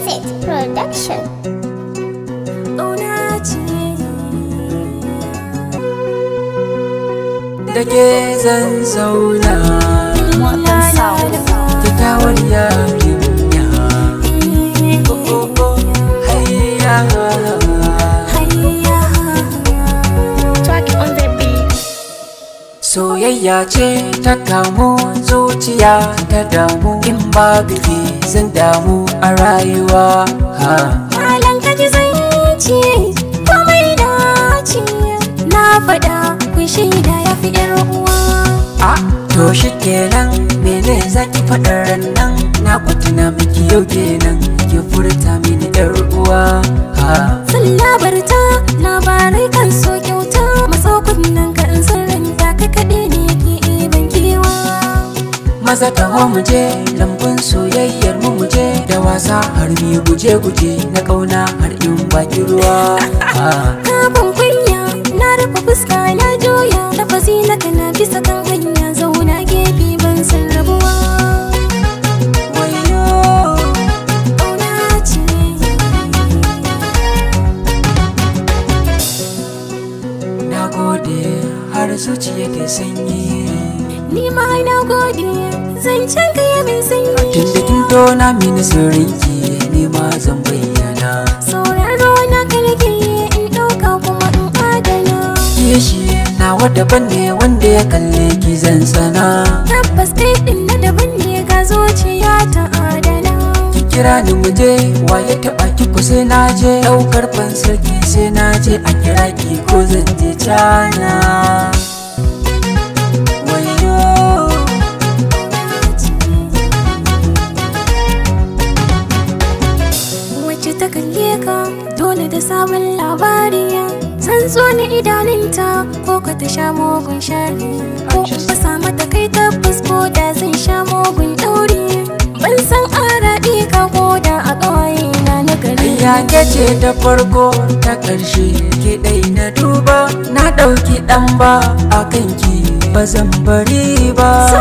Set Production. Da ke zan zauna, kyakkyawar yarinya. Oh oh oh, hayya. Track on the beat. Soyayya ce ta kamu, zuciya ta damu. In babu ke zan damu a rayuwa. Ha. Malam ka ji zance komai dace, na faɗa ku shaida ya fi ƴar uwa. A to shi kenan, mene zaki faɗar nan? Na kwatuna miki yau kenan, ki furta mini yar uwa. Ha. Sun labarta labarai kan so kyauta, matso kunnen ka in sirrinta kai kaɗai ne ke ban kewa. Maza taho mu je lambun soyayyar mu, mu je da wasa har mu guje guje na kauna har in baki ruwa. Ha. Kafin kunya na rufe fuska na juya, lafazi na kana bisa kan hanya, zauna gefe ban san rabuwa. Wayo. Ƙauna ce. Na gode har zuciya ta sanyi. Ni ma na gode, zancen ka ya min sanyi. Tunda kin tona mini sirrinki, ni ma zan bayyana. Sauraro na ka nake in ɗauka kuma in adana. Kishi nawa daban ne, wanda ya kalle ki zan sana. Tabbas kai ɗin na daban ne, ga zuciya ta adana. Ki kira ni mu je, waye taɓa ki ko sai na je. Ɗaukar fansar ki sai na je, a kira ki ko zan je cana. Wayo. Wacce ta kalle ka dole da sabon labari, zan zo ni idanunta ko ka ta sha mugun shari, ko in fasa mata kai tabbas ko da zan sha mugun ɗauri. Ban san araɗi ka ko da a ƙawaye na na gari. Ya ke ce ta farko ta ƙarshe, ke ɗai na duba. Na ɗauki ɗan ba a kanki, ba zan bari ba. So